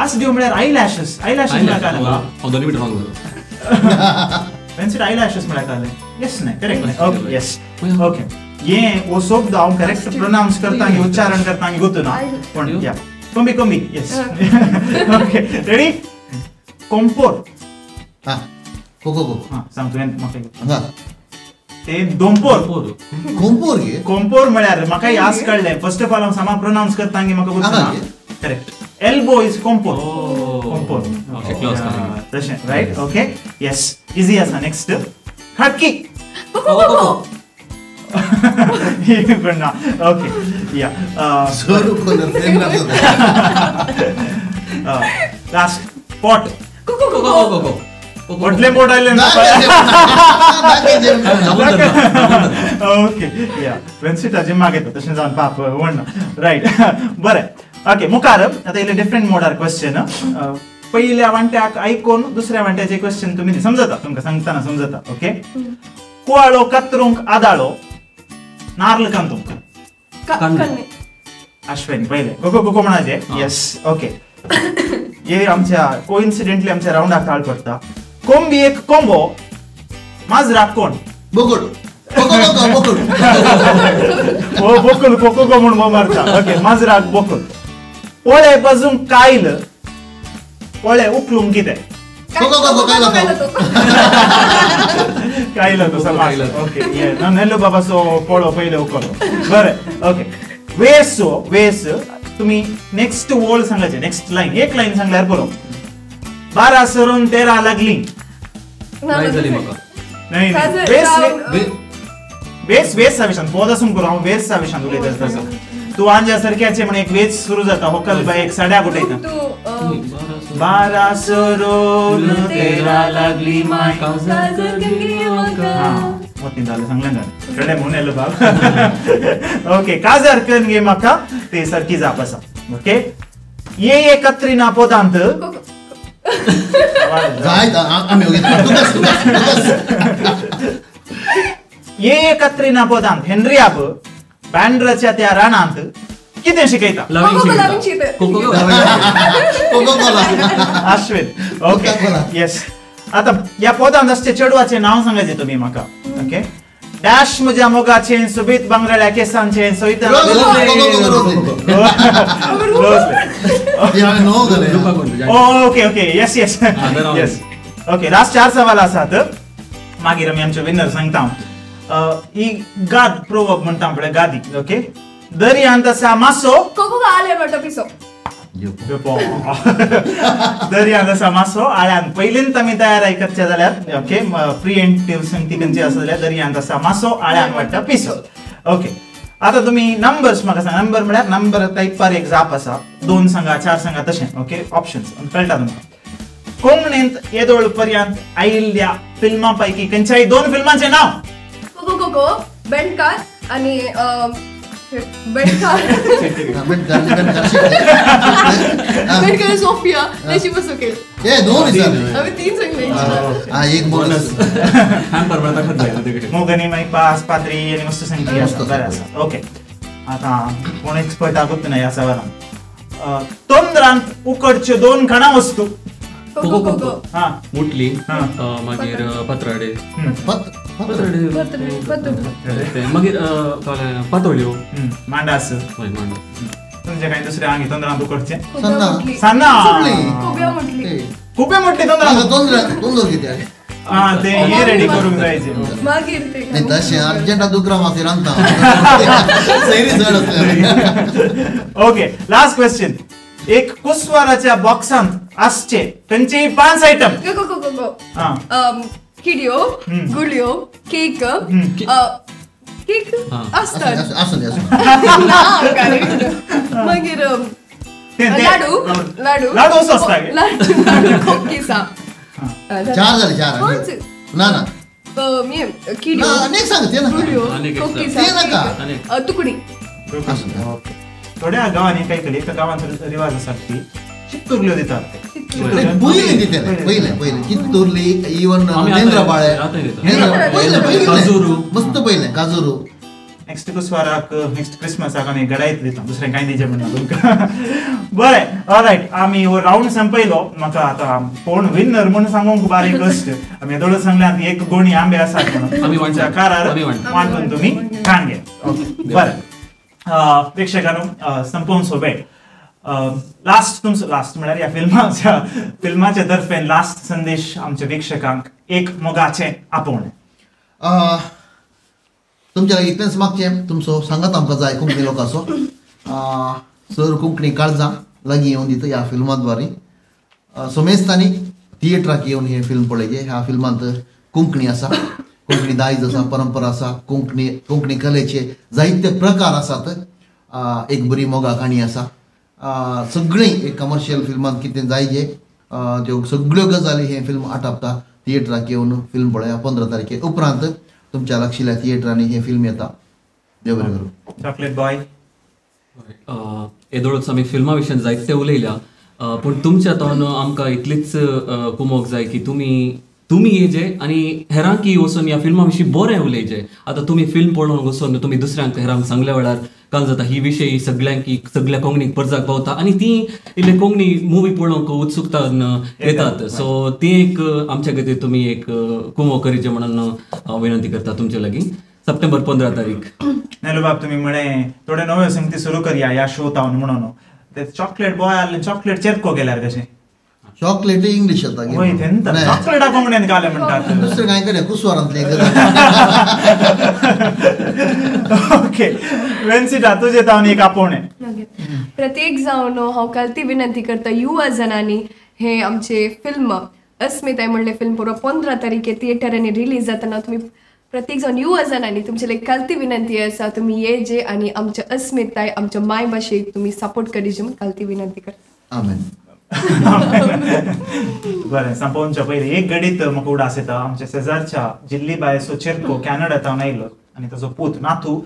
Speaker 1: आसड्यो म्हळ्यार I lashes. I lashes म्हळ्यार कालें?
Speaker 5: हांव दोनी मिटर रॉंग जालो.
Speaker 1: वेन्सिट I lashes म्हळ्यार कालें? येस, न्हय, करेक्ट न्हय. ओके, येस. ओके, हें हो शब्द हांव करेक्ट प्रोनावन्स करता की उच्चारण करता की गोतू ना, पूण या कोंबी कोंबी. येस. Okay, ready? कोंपोर.
Speaker 2: कोको कोको.
Speaker 1: हां, सांग तुवें म्हाका. ते दोंपोर.
Speaker 2: कोंपोर गे?
Speaker 1: कोंपोर म्हळ्यार म्हाका यास कळ्ळें. फर्स्ट ऑफ ऑल हांव सामा प्रोनावन्स करता की म्हाका गोतू ना. करेक्ट. Elbow is कोंपोर. कोंपोर तशें, रायट? ओके, येस, इजी आसा. नेक्स्ट, खाटकी. ओके, या लास्ट पॉट. व्हडलें पोट आयलें ना. ओके, या वेन्सिटा जिम्माक येता तशें जावन पाप व्हडना. रायट, बरें. ओके, मुखार आतां इल्लें डिफरंट मोडार क्वेश्चन. पयल्या वांट्याक आयकून दुसऱ्या वांट्याचे क्वेश्चन तुमी समजता, तुमकां सांगतना समजता. ओके, कुवाळो कातरूंक आदाळो, नार्ल कांतूंक. अश्विनी पयले कोको कोको म्हणाचे. येस, ओके. हे आमच्या कोइन्सिडेंटली आमच्या रावंडाक ताळ पडटा. कोंबी एक कोंबो, माजराक कोण?
Speaker 2: बोकड. बोकड.
Speaker 1: हो, बोकड कोको को म्हूण मारता. ओके, माजराक बोकड. पोळे बाजूंक कायल, पोळे उखलूंक कितें? कायल तो समाज. ओके, नेल्लो बाबाचो पोळो पयले उखलो. बरें, ओके. वेस वेस तुम्ही नेक्स्ट ओळ सांगायचे, नेक्स्ट लाईन, एक लाईन सांगल्यार बरो. 12 सरून 13 लागली. नाही, वेस वेस वेस विशान पोदासून करू हांव वेस विशान उलयता तसो. तूं आंजा सारक्याचे म्हण एक वेस सुरू जाता, होकल बाय एक साड्या गुटयता. 12 सरून 13 लागली माय. मोती जालें सांगलें जालें कळ्ळें म्हणून येयलो बाब. ओके, काजार करून गे म्हाका ते सारकी जाप आसा. ओके, ये ये कत्रीना पोदांत.
Speaker 2: जाय आमी
Speaker 1: ये कत्रीना पदांत हेनरी आब बँड्राच्या त्या रानांत कितें शिकयता? अश्विन ओके येस. आता ह्या पदांत आसचे चेडवाचें नांव सांगायचें तुमी म्हाका. ओके डॅश म्हज्या मोगाचें सोबीत बांगड्या केसांचें सोयता. Okay okay yes yes yes. Okay last 4 सवाल आसात, मागीर आमी आमचे विनर सांगता. ही गाद प्रोवर्ब म्हणटा पळय गादी. ओके दर्यांत आसा मासो
Speaker 3: पिसो.
Speaker 1: दर्यांत आसा मासो आळ्यान पयलींच आमी तयार आयकतचे जाल्यार ओके प्रिएंटिव्ह संगती खंयची आसा जाल्यार दर्यांत आसा मासो आळ्यान वाडटा पिसो. ओके आता तुम्ही नंबर्स म्हाका सांगा. नंबर म्हळ्यार नंबर टायपार एक जाप आसा, 2 सांगा 4 सांगा तशें. ओके ऑप्शन्स कळटा तुमकां. कोंकणींत येदोळ पर्यंत आयिल्ल्या फिल्मां पैकी खंयच्याय 2 फिल्मांचें नांव.
Speaker 3: कोको कोको बेंडकार आणि बेंडकार बेंडकार सोफिया नशीब सुकेल.
Speaker 2: ए 2
Speaker 3: आम्ही 3 सांगले.
Speaker 2: एक बोनस
Speaker 1: मोगनी माई पास पात्री आणि मस्त संगती आसा. बरें आसा. ओके आता कोण एक्सपर्ट आगोत ना ह्या सवालान. तोंद्रांत उकडच्यो 2 खाणा वस्तू.
Speaker 5: कोको कोको मुटली मागीर पत्राडे मागीर पातोळ्यो
Speaker 1: मांडास. तुमचे काय दुसरे आंगी तोंद्रांत उकडचे?
Speaker 2: सान्नां
Speaker 1: खुबे म्हटली तोंद्रांत
Speaker 2: तोंदर कितें
Speaker 1: ते हे रेडी करूंक जायचे
Speaker 3: मागीर ते
Speaker 2: नाही तशें अर्जंट दुकरा मातशें रांदता.
Speaker 1: Okay last question. एक कुसवाराच्या बॉक्सांत आसचे खंयचेय 5 आयटम.
Speaker 3: किडयो गुळयो केक केक असतात मागीर लाडू लाडू
Speaker 1: लाडू असता
Speaker 3: लाडू कोकिसा.
Speaker 2: 4 जाले 4 ना ना
Speaker 3: किडयो
Speaker 2: अनेक सांग
Speaker 3: गुळयो कोकिसा तुकडी.
Speaker 1: थोड्या गांवांनी काय केली एका गांवांत रिवाज आसा की चित्तुरल्यो दितात.
Speaker 2: पयलीं दितले पयलें पयलें चित्तुरली इवन नेंद्र बाळे पयलें पयलें मस्त पयलें काजुरू.
Speaker 1: नेक्स्ट कुसवाराक नेक्स्ट क्रिसमसाक आमी गडायत दिता, दुसरें कांय दिवचें म्हणना तुमकां. बरें ऑलरायट आमी हो रावंड संपयलो. म्हाका आतां कोण विनर म्हूण सांगूंक बारीक कश्ट. आमी येदोळच सांगलें एक गोणी आंबे आसात म्हणून आमच्या कारार वांटून तुमी खाण घे. ओके बरें प्रेक्षकांनो संपोवचो वेळ. लास्ट तुमचो लास्ट म्हळ्यार ह्या फिल्माच्या तर्फेन लास्ट संदेश आमच्या प्रेक्षकांक एक मोगाचें आपोवणें.
Speaker 2: तुमच्या लागीं इतलेंच मागचें तुमचो सांगात आमकां जाय कोंकणी लोकांचो सर कोंकणी काळजां लागीं येवन दिता ह्या फिल्माद्वारे. समेस्तांनी थिएटराक येवन हें फिल्म पळयचें. ह्या फिल्मांत कोंकणी आसा, कोंकणी दायज आसा, परंपरा आसा, कोंकणी कोंकणी कलेचे जायते प्रकार आसात. एक बरी मोगा काणी आसा. सगळीं एक कमर्शियल फिल्मांत कितें जायजे त्यो सगळ्यो गजाली हें फिल्म आटापता. थिएटराक येवन फिल्म पळया. 15 तारखे उपरांत तुमच्या लागशिल्ल्या थिएटरांनी हें फिल्म येता. देव बरें करूं.
Speaker 1: चॉकलेट बॉय
Speaker 5: येदोळच आमी फिल्मा विशयान जायते उलयल्या, पूण तुमच्या तोन आमकां इतलीच कुमोक जाय की तुमी येजे आनी हेरांकी वचून ह्या फिल्मा विशीं बरें उलयचे. आतां तुमी फिल्म पळोवंक वचून तुमी दुसऱ्यांक हेरांक सांगल्या वेळार काल जाता ही विशय सगळ्यांक सगळ्या कोंकणीक परजाक पावता आनी ती इल्ले कोंकणी मुवी पळोवंक उत्सुकतान येतात. सो ती एक आमच्या खातीर तुमी एक कुमो करीचे म्हणून हांव विनंती करता तुमचे लागीं. सप्टेंबर 15 तारीख.
Speaker 1: नेलू बाब तुमी म्हळें थोडे नव्यो संगती सुरू करया ह्या शो तावन म्हणून. ते चॉकलेट बॉय आसले चॉकलेट चेरको गेल्यार कशें?
Speaker 2: चॉकलेट इंग्लिश आता
Speaker 1: चॉकलेट कोंकणीन घालें म्हणटात.
Speaker 2: दुसरें कांय करया कुसवारांतलें.
Speaker 1: ओके वेन्सिटा तुजें तावन एक आपोवणें.
Speaker 3: प्रत्येक जावन हांव कालती विनंती करता युवा जणांनी हे आमचे फिल्म अस्मिताय म्हणलें फिल्म पुरो 15 तारखे थिएटरांनी रिलीज जातना तुमी प्रत्येक जावन युवा जणांनी तुमचे लायक कालती विनंती आसा तुमी येजे आनी आमच्या अस्मिताय आमच्या मायभाशेक तुमी सपोर्ट करीजे म्हूण कालती विनंती करता.
Speaker 2: आमेन.
Speaker 1: बरें संपोवच्या पयलीं एक गडीत म्हाका उडास येता. आमच्या शेजारच्या जिल्ली बायचो चेरको कॅनडा आयलो आनी ताजो पूत नातू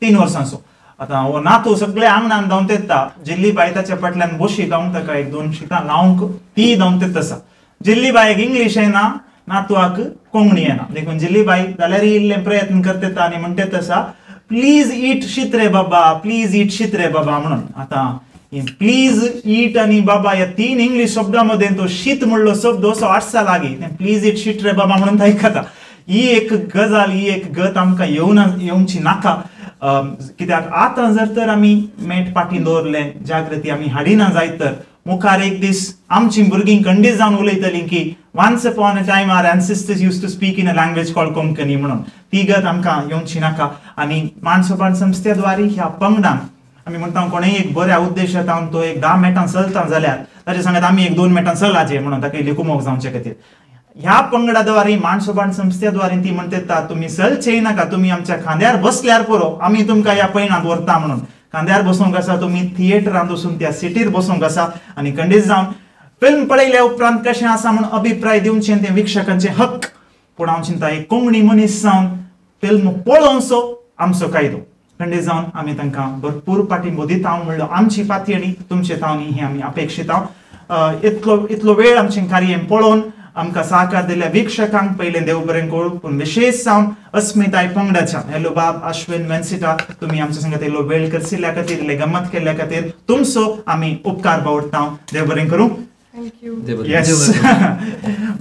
Speaker 1: 3 वर्सांचो. आतां हो नातू सगळे आंगणान धांवत येता. जिल्ली बाय ताच्या फाटल्यान बशी धांवंक ताका 1-2 शितां लावंक ती धांवत येत आसा. जिल्लीबायक इंग्लीश येना, नातवाक कोंकणी येना, देखून जिल्लीबाई जाल्यार इल्लें प्रयत्न करता आनी म्हणटा तसा प्लीज ईट शीत रे बाबा, प्लीज ईट शीत रे बाबा म्हणून. आतां प्लीज ईट आनी बाबा ह्या तीन इंग्लीश शब्दां मदें तो शीत म्हणलो शब्द असो आडसा लागीं प्लीज ईट शीत रे बाबा म्हणून आयकता. ही एक गजाल, ही एक गत आमकां येवना येवची नाका, कित्याक आतां जर तर आमी मेट पाटी दवरलें, जागृती आमी हाडिना जायत तर मुखार एक दीस आमची भुरगीं खंडीत जावन उलयतलीं की once upon a time our ancestors used to speak in a language called Konkani म्हणून. ती गत आमकां येवची नाका. आनी मानसोपान संस्थे द्वारे ह्या पंगडान आमी म्हणटा कोणेय एक बऱ्या उद्देशांत तो एक 10 मिनटां चलता जाल्यार ताचे सांगत आमी एक 2 मिनटां चलाचे म्हणून ताका इल्ली कुमोक जावचे खातीर ह्या पंगडा द्वारे मानसोपान संस्थे द्वारे ती म्हणटा तुमी चलचेय नाका, तुमी आमच्या खांद्यार बसल्यार पुरो, आमी तुमकां ह्या पयणांत व्हरता म्हणून. खांद्यार बसूंक आसा, तुमी थिएटरांत वचून त्या सिटीर बसूंक आसा आनी खंडीत जावन फिल्म पळयल्या उपरांत कशें आसा म्हूण अभिप्राय दिवचें तें वीक्षकांचे हक्क. पूण हांव चिंता एक कोंकणी मनीस जावन फिल्म पळोवचो आमचो कायदो. खंडीत जावन आमी तांकां भरपूर पाठिंबो दिता म्हणलो आमची पातयणी तुमचे तावनी ही आमी अपेक्षिता. इतलो वेळ आमचें कार्य पळोवन आमकां सहकार दिल्ल्या वीक्षकांक पयलें देव बरें करूं, पूण विशेष जावन अस्मिताय पंगडाच्या हॅलो बाब अश्विन वेन्सिटा तुमी आमच्या संगत इल्लो वेळ करसिल्ल्या खातीर, इल्ले गमत केल्ल्या खातीर तुमचो आमी उपकार बावडटा. देव बरें करूं. येस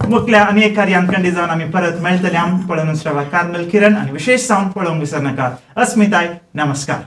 Speaker 1: मुखल्या आनी एक कार्यान खंडीत जावन आमी परत मेळटले. आम पळोवन रावा कार्मेल किरण आनी विशेष जावन पळोवंक विसरनाका. अस्मिताय नमस्कार.